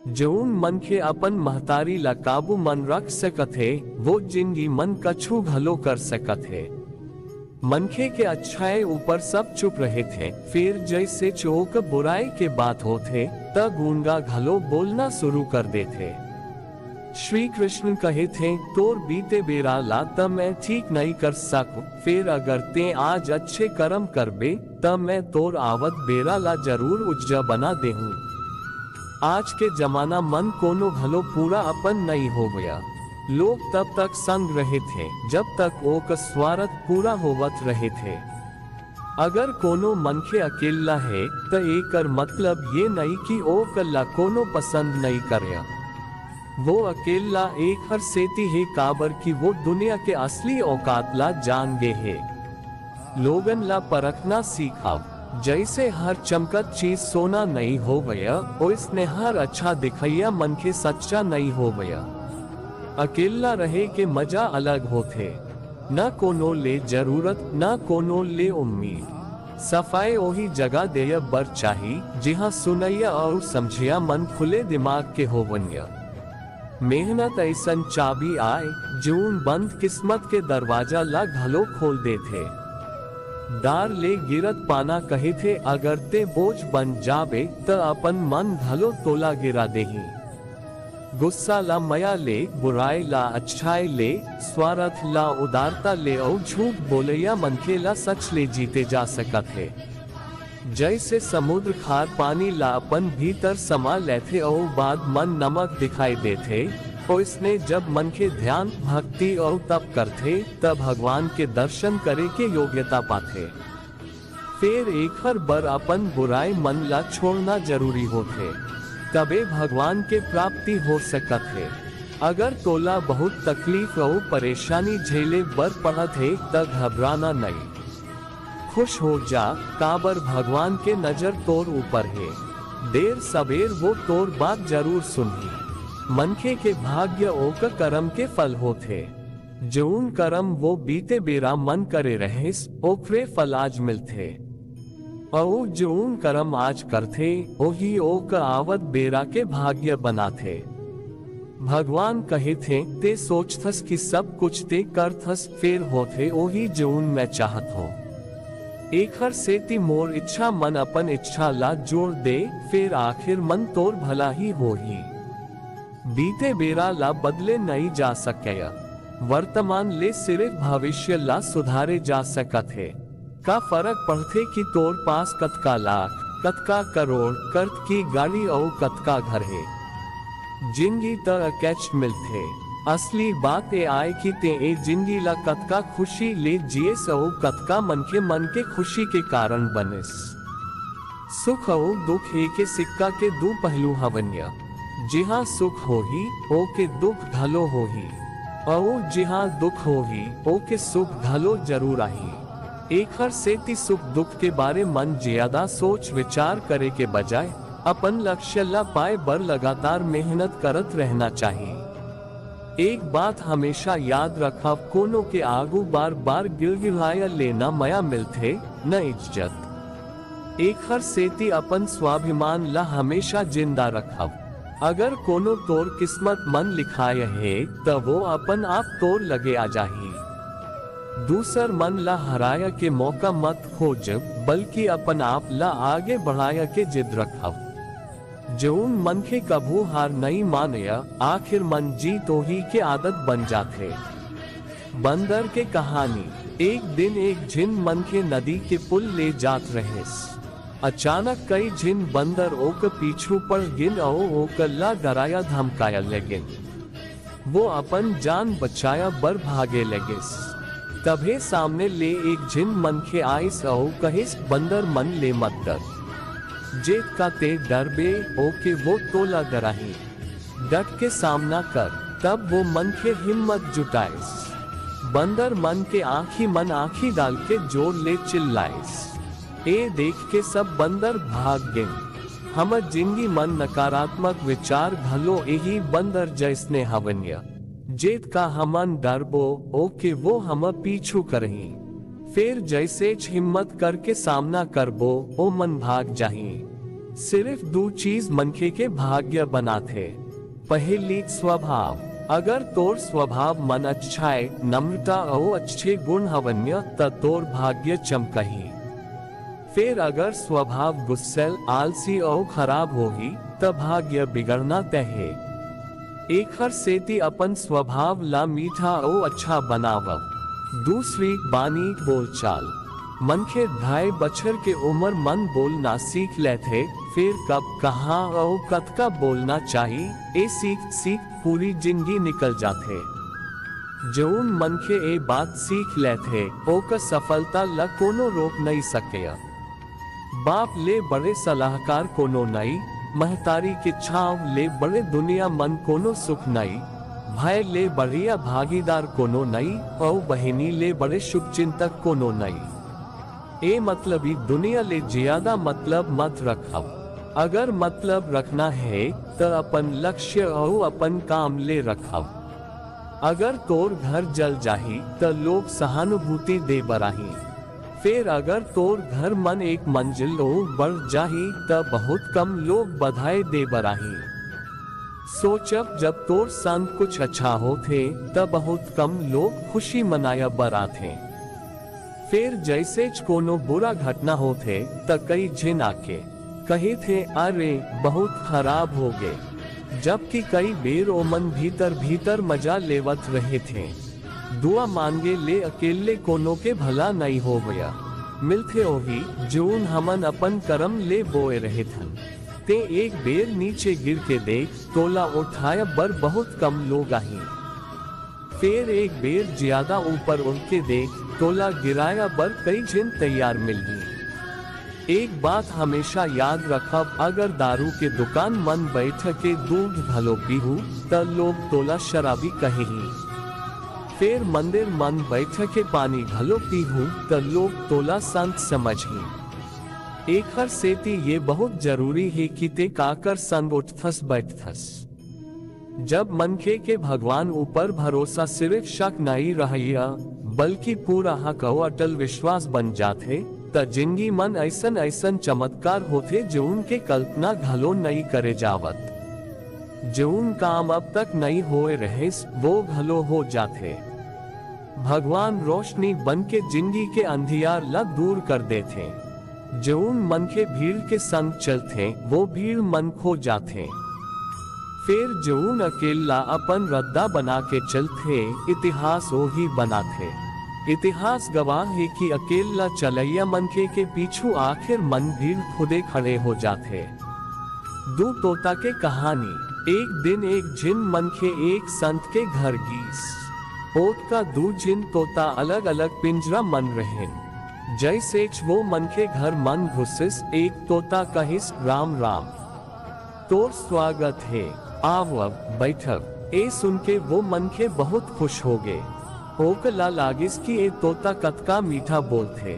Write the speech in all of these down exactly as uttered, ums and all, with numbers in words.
जऊन मनखे अपन महतारी ला काबू मन रख सकत हे, वो जिंदगी मन कछु घलो कर सकत हे। मनखे के अच्छाई ऊपर सब चुप रहिथे, फेर जइसे चोक बुराई के बात होथे, त गूंगा घलो बोलना शुरू कर देथे। श्री कृष्ण कहिथे, "तोर बीते बेरा ला त मैं ठीक नइ कर सकूं, फेर अगर तें आज अच्छे करम करबे, त मैं तोर आवत बेरा ला जरूर उज्जा बना देहूं।" आज के जमाना मन कोनो घलो पूरा अपन नइ होवय। लोग तब तक संग रहिथे, जब तक ओकर स्वार्थ पूरा होवत रहिथे। अगर कोनो मनखे अकेल्ला हे, त एकर मतलब ये नइ कि ओकर ला कोनो पसंद नइ करय। वो अकेल्ला एखर सेती हे, काबर कि वो दुनिया के असली औकात ला जान गे हे। लोगन ला परखना सीखव। जइसे हर चमकत चीज सोना नइ होवय, ओइसने हर अच्छा दिखइया मनखे सच्चा नइ होवय। अकेल्ला रहे के मजा अलग होथे। न कोनो ले जरूरत, न कोनो ले उम्मीद। सफाई ओही जगह देय बर चाही, जिहां सुनइया अउ समझइया मन खुले दिमाग के होवंय। मेहनत अइसन चाबी आय, जऊन बंद किस्मत के दरवाजा ला घलो खोल देथे। डार ले गिरत पाना कहिथे, अगर तें बोझ बन जाबे, त अपन मन घलो तोला गिरा देही। गुस्सा ला मया ले, बुराई ला अच्छाई ले, स्वार्थ ला उदारता ले अउ झूठ बोलइया मनखे ला सच ले जीते जा सकत हे। जइसे समुद्र खार पानी ला अपन भीतर समा लेथे अउ बाद मन नमक दिखाई देथे, ओइसने जब मनखे ध्यान, भक्ति अउ तप करथे, त भगवान के दर्शन करे के योग्यता पाथे। फेर एखर बर अपन बुराई मन ला छोड़ना जरूरी होथे, तबे भगवान के प्राप्ति हो सकत हे। अगर तोला बहुत तकलीफ अउ परेशानी झेले बर पड़त हे, त घबराना नइ। खुश हो जा, काबर भगवान के नजर तोर ऊपर हे। देर सबेर वो तोर बात जरूर सुनही। मनखे के भाग्य ओकर करम के फल होथे। जऊन करम वो बीते बेरा मन करे रहेस, ओखरे फल आज मिलथे। अउ जऊन करम आज करथे, ओही ओकर आवत बेरा के भाग्य बनाथे। भगवान कहिथे, "तें सोचथस कि सब कुछ तें करथस, फेर होथे ओही जऊन मैं चाहत हों। एखर सेती मोर इच्छा मन अपन इच्छा ला जोड़ दे, फेर आखिर मन तोर भला ही होही।" बीते बेरा ला बदले नइ जा सकय। वर्तमान ले सिरिफ भविष्य ला सुधारे जा सकत हे। का फरक पड़थे कि तोर पास कतका लाख, कतका करोड़, कतकी गाड़ी अउ कतका घर हे? जिंदगी त अकेच मिलथे। असली बात ए आय कि तें ए जिंदगी ला कतका खुशी ले जियेस अउ कतका मनखे मन के खुशी के कारण बनेस। सुख अउ दुख एके सिक्का के दू पहलू हवंय। जिहां सुख होही, ओके दुख घलो होही, अउ जिहां दुख होही, ओके सुख घलो जरूर आही। एखर सेती सुख दुख के बारे मन जियादा सोच विचार करे के बजाय अपन लक्ष्य ला पाए बर लगातार मेहनत करत रहना चाही। एक बात हमेशा याद रखव, कोनो के आगू बार-बार गिड़गिड़ाय ले न मया मिलथे, न इज्जत। एखर सेती अपन स्वाभिमान ला हमेशा जिंदा रखव। अगर कोनो तोर किस्मत मन लिखाय हे, त वो अपन आप तोर लगे आ जाही। दूसर मन ला हराय के मौका मत खोज, बल्कि अपन आप ला आगे बढ़ाय के जिद रखव। जऊन मनखे कभू हार नइ मानय, आखिर मन जीत ओही के आदत बन जाथे। बंदर के कहानी। एक दिन एक झिन मनखे नदी के पुल ले जात रहेस। अचानक कई झिन बंदर ओकर पीछू पड़ गिन अउ ओकर ला डराया धमकाया लगिन। वो अपन जान बचाया बर भागे लगिस। तभे सामने ले एक झिन मनखे आइस अउ कहिस, "बंदर मन ले मत डर। जेतका ते डरबे, ओके वो तोला डराही। डट के सामना कर।" तब वो मनखे हिम्मत जुटाइस। बंदर मन के आंखी मन आंखी डाल के जोर ले चिल्लाइस। ए देख के सब बंदर भाग गिन। हमर जिंदगी मन नकारात्मक विचार घलो एही बंदर जइसने हवंय। जेतका हमन डरबो, ओके वो हमर पीछू करही। फेर जइसेच हिम्मत करके सामना करबो, ओ मन भाग जाही। सिर्फ दू चीज मनखे के भाग्य बनाथे। पहली, स्वभाव। अगर तोर स्वभाव मन अच्छाए, नम्रता अउ अच्छे गुण हवन्य, त तोर भाग्य चमकही। फेर अगर स्वभाव गुस्सैल, आलसी अउ खराब होही, त भाग्य बिगड़ना तय हे। एखर सेती अपन स्वभाव ला मीठा अउ अच्छा बनावव। दूसरी, बानी बोलचाल। मनखे ढाई बछर के उमर मन बोलना सीख लेथे, फेर कब, कहाँ अउ कतका बोलना चाही, ए सीख सीख पूरी जिंदगी निकल जाथे। जउन मनखे ए बात सीख लेथे, ओकर सफलता ल कोनो रोक नइ सकय। बाप ले बड़े सलाहकार कोनो नइ, महतारी के छांव ले बड़े दुनिया मन कोनो सुख नइ, भाई ले बढ़िया भागीदार कोनो नइ, अउ बहिनी ले बड़े शुभचिंतक कोनो नइ। ए मतलबी दुनिया ले जियादा मतलब मत रखव। अगर मतलब रखना हे, त अपन लक्ष्य अउ अपन काम ले रखव। अगर तोर घर जल जाही, त लोग सहानुभूति दे बर आही। फेर अगर तोर घर मन एक मंजिल अउ बढ़ जाही, त बहुत कम लोग बधाई दे बर आही। सोचव, जब तोर संग कुछ अच्छा होथे, त बहुत कम लोग खुशी मनाया बर आथे। फेर जइसेच कोनो बुरा घटना होथे, त कई झिन आके कहिथे, "अरे, बहुत खराब होगे।" जबकि कई बेर ओमन भीतर-भीतर मजा लेवत रहिथे। दुआ मांगे ले अकेल्ले कोनो के भला नइ होवय। मिलथे ओही, जउन हमन अपन करम ले बोए रहिथन। तें एक बेर नीचे गिर के देख, तोला उठाय बर बहुत कम लोग आही। फेर एक बेर जियादा ऊपर उड़ के देख, तोला गिराय बर कई झिन तइयार मिलही। एक बात हमेशा याद रखव, अगर दारू के दुकान मन बइठ के दूध घलो पीहू, त लोग तोला शराबी कहिही। फेर मंदिर मन बइठ के पानी घलो पीहू, त लोग तोला संत समझही। एखर सेती ये बहुत जरूरी हे कि तें काकर संग उठथस बइठथस। जब मनखे के भगवान ऊपर भरोसा सिर्फ शक नइ रहय, बल्कि पूरा हक अउ अटल विश्वास बन जाथे, त जिंदगी मन अइसन-अइसन चमत्कार होथे, जउन के कल्पना घलो नइ करे जावत। जउन काम अब तक नइ होए रहिस, वो घलो हो जाथे। भगवान रोशनी बन के जिंदगी के अंधियार ला दूर कर देथे। जउन मनखे भीड़ के संग चलथे, वो भीड़ मन खो जाथे। फेर जउन अकेल्ला अपन रद्दा बना के चलथे, इतिहास ओही बनाथे। इतिहास गवाह हे कि अकेल्ला चलइया मनखे के पीछू आखिर मन भीड़ खुदे खड़े हो जाथे। दू तोता के कहानी। एक दिन एक झिन मनखे एक संत के घर गीस। ओतका दू झिन तोता अलग-अलग पिंजरा मन रहेन। जइसेच वो मनखे घर मन घुसिस, एक तोता कहिस, "राम राम।" "तोर स्वागत हे, आवव, बइठव।" ए सुन के वो मनखे बहुत खुश होगे। ओकला लागिस कि ए तोता कतका मीठा बोलथे।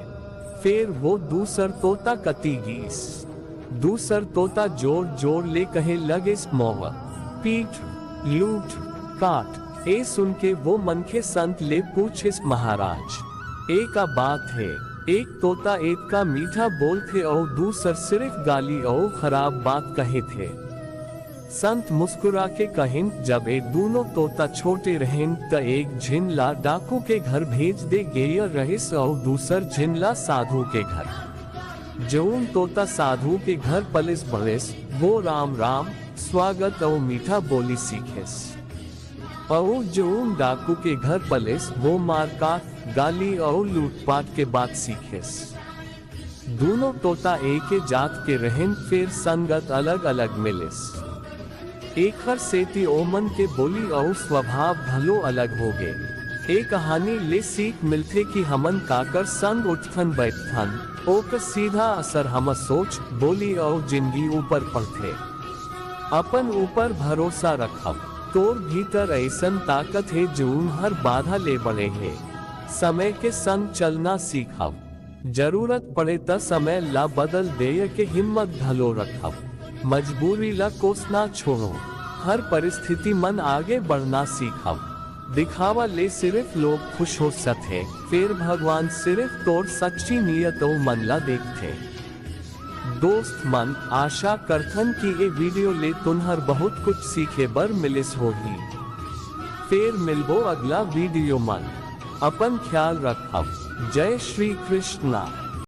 फेर वो दूसर तोता कती गीस। दूसर तोता जोर-जोर ले कहे लगिस, "मोवा, पीठ, लूट, काट।" ए सुन के वो मनखे संत ले पूछिस, "महाराज, ए का बात हे? एक तोता एतका मीठा बोलथे अउ दूसर सिर्फ गाली अउ खराब बात कहिथे।" संत मुस्कुरा के कहिन, "जब ए दूनों तोता छोटे रहेन, त एक झिन ला डाकू के घर भेज दे गेय रहिस अउ दूसर झिन ला साधु के घर। जउन तोता साधु के घर पलिस बड़िस, वो राम राम, स्वागत अउ मीठा बोली सीखिस। अउ जउन डाकू के घर पलिस, वो मारकाट, गाली अउ लूटपाट के बात सीखिस।" दूनों तोता एके जात के रहेन, फेर संगत अलग-अलग मिलिस। एखर सेती ओमन के बोली अउ स्वभाव घलो अलग होगे। ए कहानी ले सीख मिलथे कि हमन काकर संग उठथन बइठथन, ओकर सीधा असर हमर सोच, बोली अउ जिंदगी ऊपर पड़थे। अपन ऊपर भरोसा रखव। तोर भीतर अइसन ताकत हे, जउन हर बाधा ले बड़े हे। समय के संग चलना सीखव। जरूरत पड़े त समय ला बदल देय के हिम्मत घलो रखव। मजबूरी ला कोसना छोड़ो। हर परिस्थिति मन आगे बढ़ना सीखव। दिखावा ले सिर्फ लोग खुश हो सकथे, फेर भगवान सिर्फ तोर सच्ची नीयत अउ मन ला देखथे। दोस्त मन, आशा करथन कि ए वीडियो ले तुन्हर बहुत कुछ सीखे बर मिलिस होही। फेर मिलबो अगला वीडियो मन। अपन ख्याल रखव। जय श्री कृष्णा।